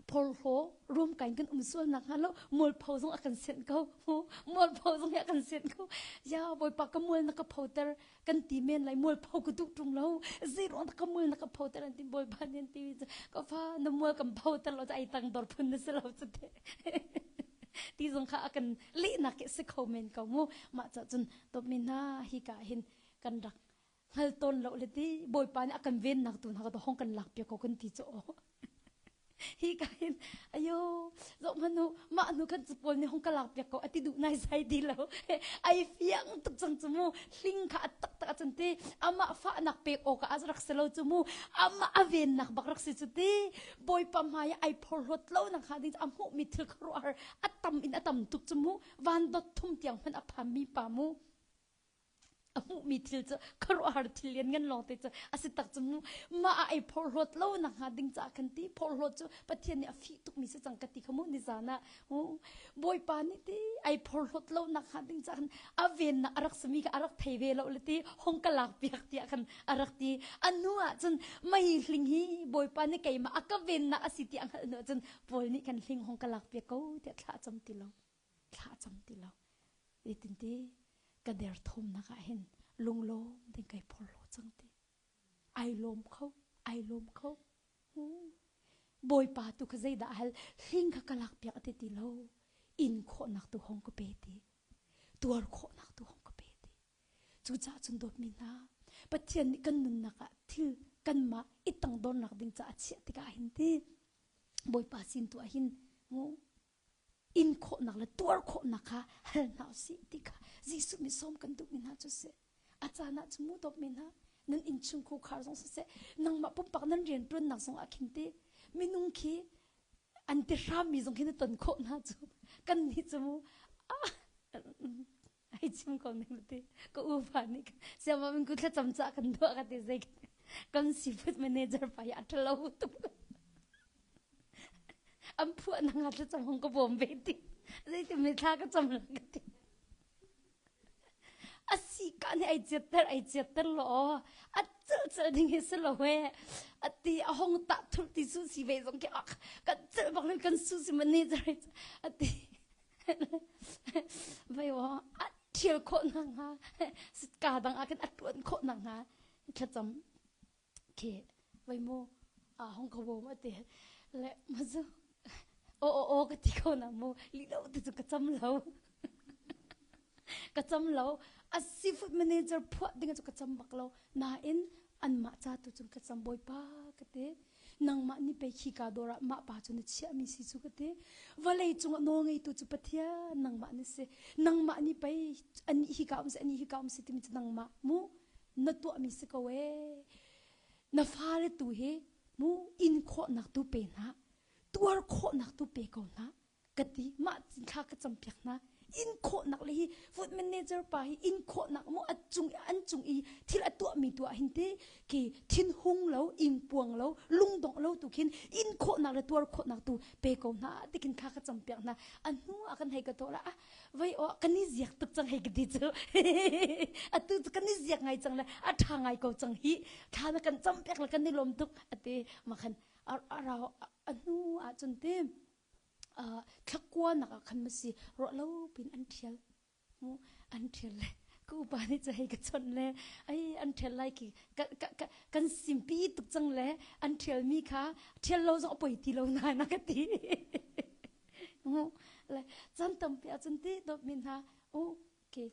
phorhlaw rum kain kan um sual nak hnga lo mualpho zong a kan senh ko mualpho zong hi a kan senh ko ya bawipa ka mual na ka photer kan ti men lai mualpho ka duh ṭung lo zeiruang dah ka mual na ka photer an ti bawipa nih an ti ka fa na mual kan photer lo ai tang dor phun na si lo cu te ti zong kha a kan lehnak hi si kho men ko mu mah ca cun topmi hna hi ka hin kan rak hngal tawn lo le ti bawipa nih a kan vennak tu hna ka hong kan lak piak ko kan ti cu. Hi ka hin ayo zoh hmanh u mah hnu khan cu pawl nih hong ka lak piak ko ati duh nai sai ti lo. Ai fiang tuk cang cu mu hling kha a taktak a cun ti amah fahnak pek awk ah rak si lo cu mu amah a vennak bak rak si cu ti bawipa hmai ai phorhlawt lo nak hnga ding a hmuhmi thil khuaruahhar a tam in a tam tuk cu mu van dot thum tiang hmanh a phanmi pa mu a hmuhmi thil cu khuaruahhar thil lian ngan lawng te cu a si tak cu mu mah ah ei phorhlawt lo nak hnga ding caah khan ti phorhlawt cu Pathian nih a fih tukmi si cang ka ti kha mu nizan ah Bawipa nih ti ai phorhlawt lo nak hnga ding caah khan a vennak a rak simi kha a rak thei ve lo le ti hong ka lak piak tiah khan a rak ti a hnu ah cun mei hling hi Bawipa nih keimah a ka vennak a si ti a hngalh hnu ah cun Paul nih khan hling hong ka lak piak ko tiah thla a cam ti lo thla a cam ti lo Zeitinti ka derthawmnak ah hin lunglawm ding kai phorhlaw cang ti. Ai lawm kho, ai lawm kho. Bawipa tu kha zeidah hal hling kha ka lak piak a ti ti lo. In khawhnak tu hong ka pe ti. Tuar khawhnak tu hong ka pe ti. Cucaah cun dawtmi hna, Pathian nih kan nunnak ah thil kanmah i tangdornak ding caah a chiah tikah hin ti Bawipa sin tu ah hin mu in khawhnak le tuar khawhnak kha hal hna usih ti kha Jesuh nih sawm kan duhmi hna cu si. A caan ah cu mu dawtmi hna nan innchung khar zong siseh nangmah pumpak nan rian ṭuannak zong ah khin ti minung khi an ti hrammi zong khi na ton khawh hna cu kan nih cu mu ai chim ko ning ti ka u pa nih siama min ku thlacam ca kan duah ka ti zei kan seafood manager pa hi a ṭhalo tuk an phuah na nga thlacam hong ka bawm ve ti zeiti mi thla ka cam la ka ti a si ka nih ai chiatter ai chiatter lo a cel cel ding hi si lo he a ti a hong ta thur ti su si ve zong khi ak kan cel bak kan su si manager a ti Vai aw a ṭhial khawh nakhnga ka dang ah khin a ṭuan khawh nakhnga thlacam khi vai mu a hong ka bawm a ti le ma cu aw aw aw ka ti ko na mu lilo ti cu ka cam lo ka cam lo a seafood manager phuah ding cu ka cam bak lo nain anmah ca tu cun ka cam bawipa ka ti Nangmah nih pei khika dawr ah mah pa cu na chiahmi si cu ka ti. Vawlei cungah nawlngeitu cu Pathian nangmah na si. Nangmah nih pei anih hika um si, anih hika um si timi cu nangmah mu na tuahmi si ko ee. Na fale tu hi mu in khawhnak tu pe hna, tuar khawhnak tu pe ko hna. Ka ti mah thla ka campiak hna in khawhnak le hi food manager pa hi in khawhnak mu a cung an cung i thil a tuahmi tu ah hin te khi thinhung lo ingpuang lo lungdongh lo tu khin in khawhnak le tuar khawhnak tu pe ko hna tikin thla ka campiak hna a hnu ah kan hei ka to la ah vai o kan i ziak tuk cang hei ka ti cu atu cu kan i ziak ngai cang le a tha ngai ko cang hi thla na kan campiak le kan i lawm tuk ati makhan a rau a hnu ah cun te thlakuanak ah khan ma si ruah lo pin an ṭhial mu an ṭhial le ka upa nih cu hei ka chawnh le ai an ṭhial lai khi kan simpi tuk cang le an ṭhial mi kha ṭhial lo zong a poi ti lo na na ka ti mu le caan tampi ahcun ti dawt mi hna u ke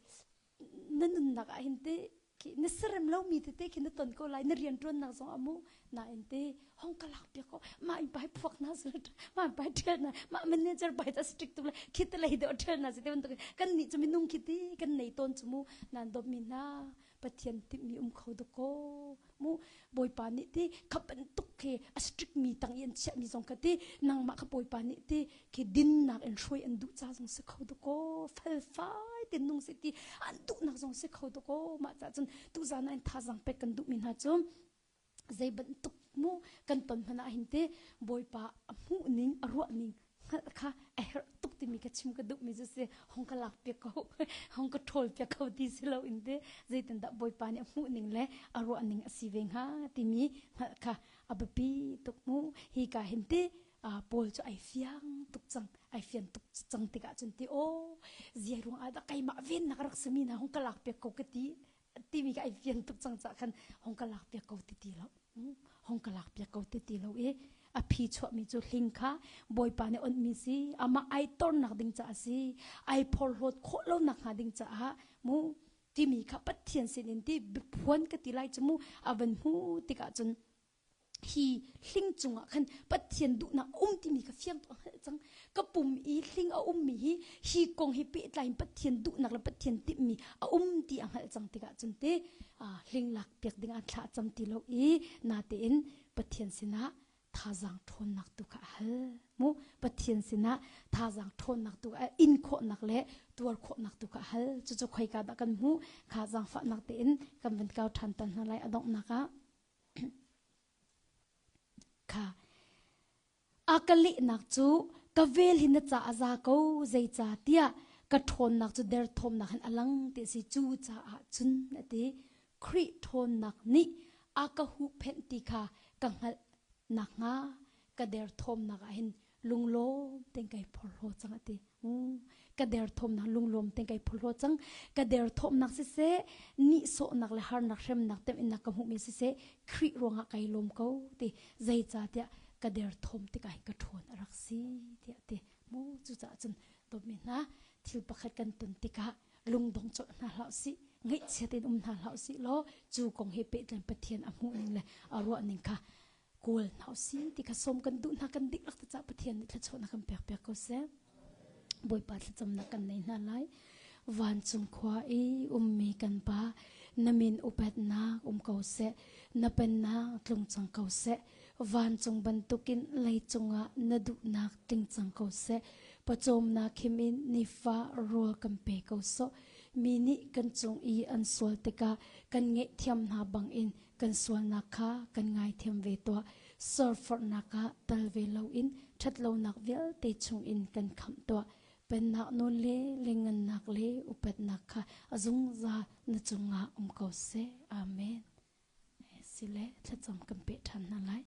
na nunnak ah hin ti khi na serem lomi tete khi na ton ko lai na rian ṭuannak zong ah mu nain te hong ka lak piak ko mah in pai phuak na su mah in pai ṭhial na mah manager pai ta strict tuk le khi te lei deuh ṭhial na si te bantuk kan nih cu minung khi ti kan nei tawn cu mu nan dawt mi hna Pathian timhmi um kho dawk ko mu Bawipa nih ti kha bantuk khi a strict mi tang i an chiahmi zong kha ti nangmah kha Bawipa nih ti khi dinnak in hruai an duh ca zong si kho dawk felfai te nung si ti an duhnak zong si kho dawk mah ca cun tuzan ah in thazang pek kan duhmi hna cu zei bantuk mu kan ton hmanh ah hin te Bawipa a hmuh ning a ruah ning hngalh kha a herh tuk timi ka chim ka duhmi cu si hong ka lak piak ko hong ka ṭhawl piak ko ti si lo in te zeitindah Bawipa nih a hmuh ning le a ruah ning a si ve hnga timi hngalh kha a biapi tuk mu hi ka hin te Paul cu ai fiang tuk cang ai fian tuk cang tikah cun ti aw zia ruang ah dah keimah vennak rak simi hna hong ka lak piak ko ka ti timi ka ai fian tuk cang cah khan hong ka lak piak ko ti ti lo hong ka lak piak ko ti ti lo i a phi chuahmi cu hling kha bawipa nih onhmi si amah ai tornak ding caah si ai phorhlawt khawh lo nak hnga ding caah mu timi kha Pathian sin in ti phuan ka ti lai cu mu a van hmu tikah cun. Hi hling cungah khan Pathian duhnak a um timi ka fiang tuk a hngalh cang. Ka pum i hling a ummi hi hi kong hi pehtlai in Pathian duhnak le Pathian timhmi a um ti a hngalh cang tikah cun te hling lak piak ding ah thlah cam ti lo i natein Pathian sinah thazaang ṭhawnnak tu kha a hal mu. Pathian sinah thazaang ṭhawnnak tu a in khawhnak le tuar khawhnak tu kha a hal. Cucu khoika dah kan hmuh? Kha zaangfahnak tein kan van kau ṭhan tan hna lai a donghnak ah. Kha a ka lehnak cu ka vel hi na ca a za ko zeicah tiah ka ṭhawnnak cu derthawmnak hin a lang ti a si. Cu caah cun a ti. Khrih ṭhawnnak nih a ka huhphenh ti kha ka hngalh nakhnga ka derthawmnak ah hin lunglawm tein kai phorhlaw cang a ti. Ka derthawmnak lunglawm tein kai phorhlaw cang. Ka derthawmnak siseh, nihsawhnak le harnak hremnak temhinnak ka hmuhmi siseh, Khrih ruangah kai lawm ko ti. Zeicahtiah ka derthawm tikah hin ka ṭhawn a rak si tiah a ti. Mu cucaah cun dawtmi hna thil pakhat kan ton tikah lungdong colh hna hlah usih ngaihchiat in um hna hlah usih law cu kong he pehtlain Pathian a hmuh ning le a ruah ning kha kawl hna usih ti kha sawm kan duh hna kan dihlak te cah Pathian nih thluachuahnak kan pek piak ko seh. Bawipa thlacamnak kan nei hna lai. Vancung khua i ummi kan Pa na min upatnak um ko seh na pennak tlung cang ko seh Vancung bantukin leicung ah na duhnak tling cang ko seh. Pawcawmnak him in nifa rawl kan pe ko sawh. Mi nih kan cung i an sual tikah kan ngaihthiam hna bangin kan sualnak kha kan ngaithiam ve tuah. Serforhnak ah tal ve loin ṭhatlonak vialte chungin kan khamh tuah. Pennak nawl le lengngannak le upatnak kha a zungzal na cungah um ko seh. Amen. Sile thlacam kan peh ṭhan hna lai.